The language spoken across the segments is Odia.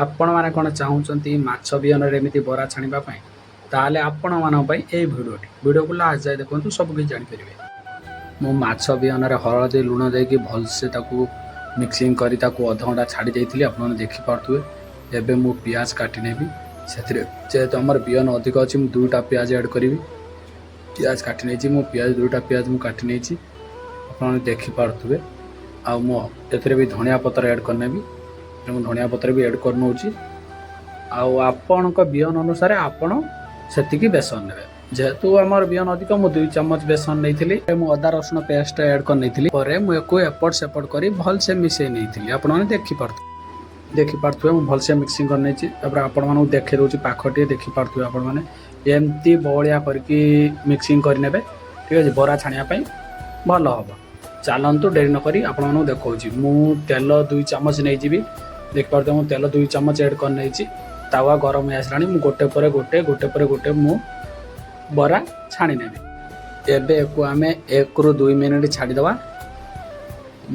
ଆପଣମାନେ କ'ଣ ଚାହୁଁଛନ୍ତି ମାଛ ବିହନରେ ଏମିତି ବରା ଛାଣିବା ପାଇଁ? ତାହେଲେ ଆପଣମାନଙ୍କ ପାଇଁ ଏଇ ଭିଡ଼ିଓଟି। ଭିଡ଼ିଓକୁ ଲାଷ୍ଟ ଯାଏ ଦେଖନ୍ତୁ, ସବୁ କିଛି ଜାଣିପାରିବେ। ମୁଁ ମାଛ ବିହନରେ ହଳଦୀ, ଲୁଣ ଦେଇକି ଭଲସେ ତାକୁ ମିକ୍ସିଂ କରି ତାକୁ ଅଧଘଣ୍ଟା ଛାଡ଼ି ଦେଇଥିଲି। ଆପଣମାନେ ଦେଖିପାରୁଥିବେ। ଏବେ ମୁଁ ପିଆଜ କାଟି ନେବି ସେଥିରେ। ଯେହେତୁ ଆମର ବିହନ ଅଧିକ ଅଛି, ମୁଁ ଦୁଇଟା ପିଆଜ ଆଡ଼୍ କରିବି। ପିଆଜ କାଟି ନେଇଛି ମୁଁ। ପିଆଜ, ଦୁଇଟା ପିଆଜ ମୁଁ କାଟି ନେଇଛି, ଆପଣମାନେ ଦେଖିପାରୁଥିବେ। ଆଉ ମୁଁ ଏଥିରେ ବି ଧନିଆ ପତ୍ର ଆଡ଼୍ କରିନେବି। ମୁଁ ଧନିଆ ପତ୍ର ବି ଆଡ଼୍ କରିନେଉଛି। ଆଉ ଆପଣଙ୍କ ବିହନ ଅନୁସାରେ ଆପଣ ସେତିକି ବେସନ ନେବେ। ଯେହେତୁ ଆମର ବିହନ ଅଧିକ, ମୁଁ 2 ଚାମଚ ବେସନ ନେଇଥିଲି। ମୁଁ ଅଦା ରସୁଣ ପେଷ୍ଟ ଆଡ଼୍ କରିନେଇଥିଲି। ପରେ ମୁଁ ୟାକୁ ଏପଟ ସେପଟ କରି ଭଲସେ ମିଶାଇ ନେଇଥିଲି। ଆପଣମାନେ ଦେଖିପାରୁଥିବେ, ମୁଁ ଭଲସେ ମିକ୍ସିଂ କରିନେଇଛି। ତାପରେ ଆପଣମାନଙ୍କୁ ଦେଖେଇ ଦେଉଛି ପାଖ ଟିକେ। ଦେଖିପାରୁଥିବେ ଆପଣମାନେ, ଏମିତି ବହଳିଆ କରିକି ମିକ୍ସିଂ କରିନେବେ। ଠିକ୍ ଅଛି, ବରା ଛାଣିବା ପାଇଁ ଭଲ ହେବ। ଚାଲନ୍ତୁ, ଡେରି ନକରି ଆପଣମାନଙ୍କୁ ଦେଖାଉଛି। ମୁଁ ତେଲ 2 ଚାମଚ ନେଇଯିବି। ଦେଖିପାରୁଥିବେ, ମୁଁ ତେଲ 2 ଚାମଚ ଆଡ଼୍ କରିନେଇଛି। ତାୱା ଗରମ ହେଇ ଆସିଲାଣି। ମୁଁ ଗୋଟେ ପରେ ଗୋଟେ, ଗୋଟେ ପରେ ଗୋଟେ ମୁଁ ବରା ଛାଣି ନେବି। ଏବେ ୟାକୁ ଆମେ 1ରୁ 2 ମିନିଟ୍ ଛାଡ଼ିଦେବା।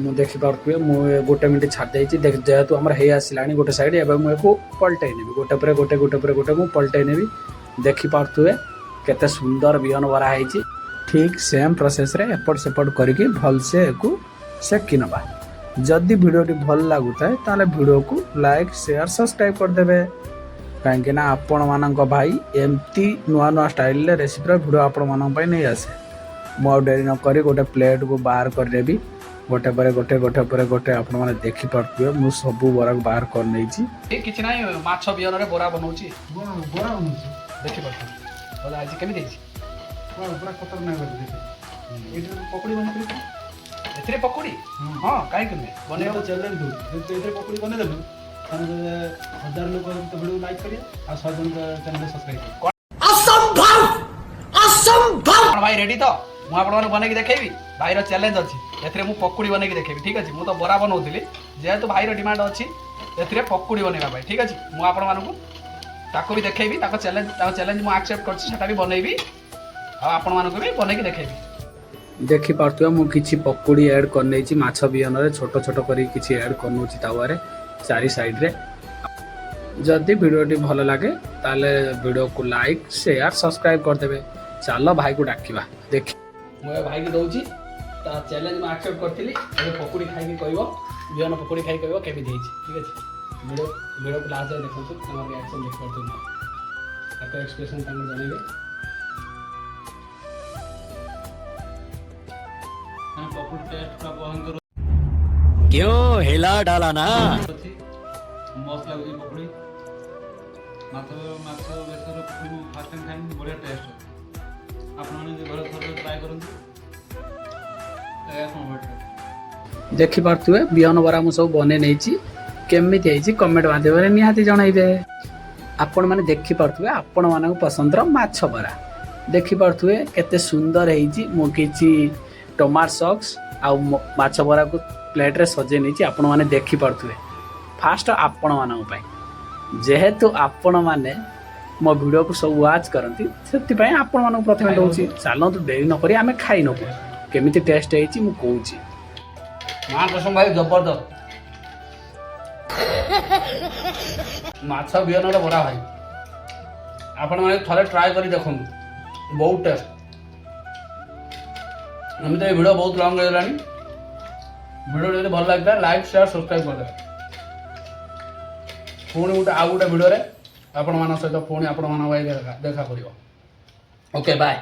ମୁଁ ଦେଖିପାରୁଥିବେ, ମୁଁ ଗୋଟେ ମିନିଟ୍ ଛାଡ଼ି ଦେଇଛି। ଦେଖ, ଯେହେତୁ ଆମର ହେଇ ଆସିଲାଣି ଗୋଟେ ସାଇଡ଼୍, ଏବେ ମୁଁ ୟାକୁ ପଲଟେଇ ନେବି। ଗୋଟେ ପରେ ଗୋଟେ, ଗୋଟେ ପରେ ଗୋଟେ ମୁଁ ପଲଟେଇ ନେବି। ଦେଖିପାରୁଥିବେ, କେତେ ସୁନ୍ଦର ବିହନ ବରା ହେଇଛି। ଠିକ୍ ସେମ୍ ପ୍ରୋସେସ୍ରେ ଏପଟ ସେପଟ କରିକି ଭଲସେ ୟାକୁ ସେକି ନେବା। ଯଦି ଭିଡ଼ିଓଟି ଭଲ ଲାଗୁଥାଏ, ତାହେଲେ ଭିଡ଼ିଓକୁ ଲାଇକ୍, ସେୟାର, ସବସ୍କ୍ରାଇବ୍ କରିଦେବେ। କାହିଁକି ନା ଆପଣମାନଙ୍କ ଭାଇ ଏମିତି ନୂଆ ନୂଆ ଷ୍ଟାଇଲରେ ରେସିପିର ଭିଡ଼ିଓ ଆପଣମାନଙ୍କ ପାଇଁ ନେଇ ଆସେ। ମୁଁ ଆଉ ଡେରି ନକରି ଗୋଟେ ପ୍ଲେଟ୍କୁ ବାହାର କରିନେବି। ଗୋଟେ ପରେ ଗୋଟେ, ଗୋଟେ ପରେ ଗୋଟେ, ଆପଣମାନେ ଦେଖିପାରୁଥିବେ, ମୁଁ ସବୁ ବରାକୁ ବାହାର କରିନେଇଛି। କିଛି ନାହିଁ, ମାଛ ବିହନରେ ବରା ବନଉଛି। ବରା ବନଉଛି। ଦେଖିପାରୁଥିବେ। ବୋଲେ ଆଜି କେମିତି ହେଇଛି? ପୁରା ପୁରା ଖତରନାକ ଅଛି। ଦେଖେ, ଏଇଠି ପକୁଡ଼ି ବନେଇଥିଲି। ଏଥିରେ ପକୁଡ଼ି? ହଁ, କାହିଁକି ନୁହେଁ, ବନେଇବା ବନେଇବା। ଚ୍ୟାଲେଞ୍ଜ ଦଉଛି। ଯଦି ତୁ ଏଥିରେ ପକୁଡ଼ି ବନେଇଦେଲୁ, ତାହେଲେ 1000 ଲୋକ ତୋ ଭିଡ଼ିଓ ଲାଇକ୍ କରିବେ ଆଉ 100 ଜଣ ଚ୍ୟାନେଲ୍ ସବସ୍କ୍ରାଇବ୍ କରିବେ। ଆପଣ ଭାଇ ରେଡି ତ? ମୁଁ ଆପଣମାନଙ୍କୁ ବନେଇକି ଦେଖେଇବି। ଭାଇର ଚ୍ୟାଲେଞ୍ଜ ଅଛି, ଏଥିରେ ମୁଁ ପକୁଡ଼ି ବନେଇକି ଦେଖେଇବି। ଠିକ୍ ଅଛି, ମୁଁ ତ ବରା ବନଉଥିଲି। ଯେହେତୁ ଭାଇର ଡିମାଣ୍ଡ ଅଛି ଏଥିରେ ପକୁଡ଼ି ବନେଇବା ପାଇଁ, ଠିକ୍ ଅଛି, ମୁଁ ଆପଣମାନଙ୍କୁ ତାକୁ ବି ଦେଖେଇବି। ତାଙ୍କ ଚ୍ୟାଲେଞ୍ଜ ମୁଁ ଆକ୍ସେପ୍ଟ କରିଛି। ସେଟା ବି ବନେଇବି ଆଉ ଆପଣମାନଙ୍କୁ ବି ବନେଇକି ଦେଖେଇବି। ଦେଖିପାରୁଥିବେ, ମୁଁ କିଛି ପକୁଡ଼ି ଆଡ଼୍ କରିନେଇଛି ମାଛ ବିହନରେ। ଛୋଟ ଛୋଟ କରିକି କିଛି ଆଡ଼୍ କରିନେଉଛି ତାୱାରେ ଚାରି ସାଇଡ଼୍ରେ। ଯଦି ଭିଡ଼ିଓଟି ଭଲ ଲାଗେ, ତାହେଲେ ଭିଡ଼ିଓକୁ ଲାଇକ୍, ସେୟାର, ସବସ୍କ୍ରାଇବ୍ କରିଦେବେ। ଚାଲ, ଭାଇକୁ ଡାକିବା। ଦେଖି, ମୁଁ ଏବେ ଭାଇକି ଦଉଛି। ତା ଚ୍ୟାଲେଞ୍ଜ ମୁଁ ଆକ୍ସେପ୍ଟ କରିଥିଲି। ଏବେ ପକୁଡ଼ି ଖାଇକି କହିବ, ବିହନ ପକୁଡ଼ି ଖାଇକି କହିବ କେମିତି ହେଇଛି। ଠିକ୍ ଅଛି, ଭିଡ଼ିଓକୁ ଲାଷ୍ଟ ଯାଏ ଦେଖନ୍ତୁ। ତାଙ୍କର ରିଆକ୍ସନ୍ ଦେଖିପାରୁଥିବେ, ମୁଁ ତାଙ୍କ ଏକ୍ସପ୍ରେସନ୍ ତାଙ୍କୁ ଜଣେଇବେ। ପକୁଡ଼ି ଟେଷ୍ଟ ପୁରା ଭୟଙ୍କର क्यों, हिला डाला ना? ଅଛି। ମସ୍ତ ଲାଗୁଛି ପକୁଡ଼ି। ମାଛ ମାଛ ବେସର ପକୁଡ଼ି ମୁଁ ଫାର୍ଷ୍ଟ ଟାଇମ୍ ଖାଇନି। ବଢ଼ିଆ ଟେଷ୍ଟ ଅଛି। ଆପଣମାନେ ଘରେ ଥରେ ଟ୍ରାଏ କରନ୍ତୁ। ଏହା କ'ଣ ବଢ଼ିଆ। ଦେଖିପାରୁଥିବେ, ବିହନ ବରା ମୁଁ ସବୁ ବନେଇ ନେଇଛି। କେମିତି ହେଇଛି, କମେଣ୍ଟ ମାଧ୍ୟମରେ ନିହାତି ଜଣାଇବେ। ଆପଣମାନେ ଦେଖିପାରୁଥିବେ, ଆପଣମାନଙ୍କ ପସନ୍ଦର ମାଛ ବରା। ଦେଖିପାରୁଥିବେ, କେତେ ସୁନ୍ଦର ହେଇଛି। ମୁଁ କିଛି ଟମାଟୋ ସକ୍ସ ଆଉ ମାଛ ବରାକୁ ପ୍ଲେଟ୍ରେ ସଜେଇ ନେଇଛି। ଆପଣମାନେ ଦେଖିପାରୁଥିବେ। ଫାଷ୍ଟ ଆପଣମାନଙ୍କ ପାଇଁ, ଯେହେତୁ ଆପଣମାନେ ମୋ ଭିଡ଼ିଓକୁ ସବୁ ୱାଚ୍ କରନ୍ତି, ସେଥିପାଇଁ ଆପଣମାନଙ୍କୁ ପ୍ରଥମେ ଦେଉଛି। ଚାଲନ୍ତୁ, ଡେରି ନକରି ଆମେ ଖାଇ ନେବୁ। କେମିତି ଟେଷ୍ଟ ହେଇଛି, ମୁଁ କହୁଛି। ମା କସମ ଭାଇ, ଜବରଦସ୍ତ ମାଛ ବିହନର ବରା। ଭାଇ, ଆପଣମାନେ ଥରେ ଟ୍ରାଏ କରି ଦେଖନ୍ତୁ, ବହୁତ ଟେଷ୍ଟ। ଏମିତି ଏ ଭିଡ଼ିଓ ବହୁତ ଲଙ୍ଗ ହେଇଗଲାଣି। ଭିଡ଼ିଓ ଯଦି ଭଲ ଲାଗିଥାଏ, ଲାଇକ୍, ସେୟାର, ସବସ୍କ୍ରାଇବ୍ କରିଦେବେ। ପୁଣି ଗୋଟେ ଆଉ ଗୋଟେ ଭିଡ଼ିଓରେ ଆପଣମାନଙ୍କ ସହିତ ପୁଣି ଆପଣମାନଙ୍କ ଭାଇ ଦେଖା କରିବ। Okay, bye.